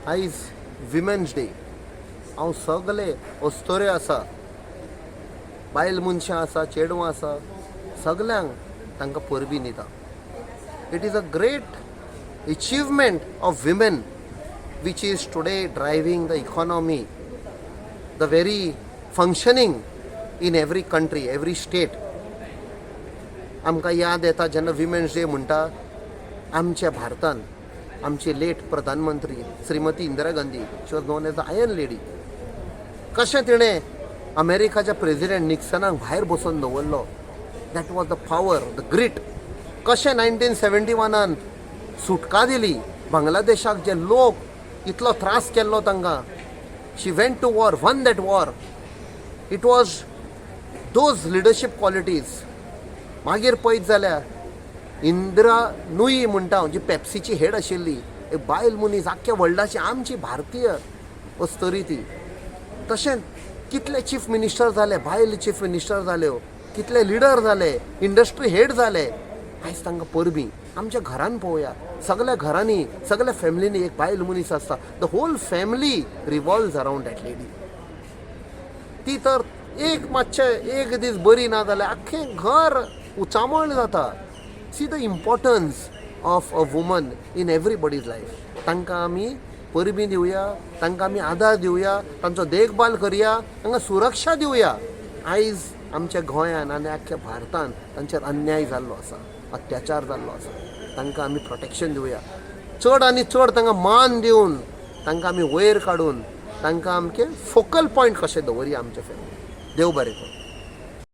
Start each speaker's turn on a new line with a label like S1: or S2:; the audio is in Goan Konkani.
S1: आयज विमेन्स डे. हांव सगळे अस्तोऱ्यो आसा, बायल मनशां आसा, चेडवां आसा, सगल्यांक तांकां परबीं दिता. It is a great achievement of women which is today driving the economy, the very functioning in every country, every state. आमकां याद येता, जेन्ना विमेन्स डे म्हणटा, आमच्या भारतान आमची लेट प्रधानमंत्री श्रीमती Indira Gandhi, she was known as the Iron Lady. कशें तिणें अमेरिकाच्या प्रेजिडेंट निक्सनाक भायर बसोवन दवरलो. That was the power, the grit. कशें 1971न सुटका दिली बांगलादेशाक, जे लोक इतलो त्रास केल्लो तांकां. She went to war, won that war. It was those leadership qualities. मागीर पळयत जाल्यार इंदिरा नुई म्हणटा हांव, जी पेप्सीची हेड आशिल्ली, एक बायल मनीस, आख्ख्या वर्ल्डाची आमची भारतीय अस्तरी ती. तशेंच कितले चीफ मिनिस्टर जाले, बायल चीफ मिनिस्टर जाल्यो, कितले लिडर जाले, इंडस्ट्री हेड जाले. आयज तांकां परबीं. आमच्या घरान पळोवया, सगल्या घरांनी, सगल्या फॅमिलींनी एक बायल मनीस आसता. The whole family revolves around that lady. ती तर एक मातशें एक दीस बरी ना जाल्यार आख्खें घर उचांबळ जाता. See the importance of a woman in everybody's life. तांकां आमी परबीं दिवया, तांकां आमी आदार दिवया, तांचो देखभाल करया, तांकां सुरक्षा दिवया. आयज आमच्या गोंयान आनी आख्ख्या भारतान तांचेर अन्याय जाल्लो आसा, अत्याचार जाल्लो आसा. तांकां आमी प्रोटेक्शन दिवया चड आनी चड, तांकां मान दिवन, तांकां आमी वयर काडून, तांकां आमचे फोकल पॉयंट कशें दवरया आमच्या फॅमिली. देव बरें करूं.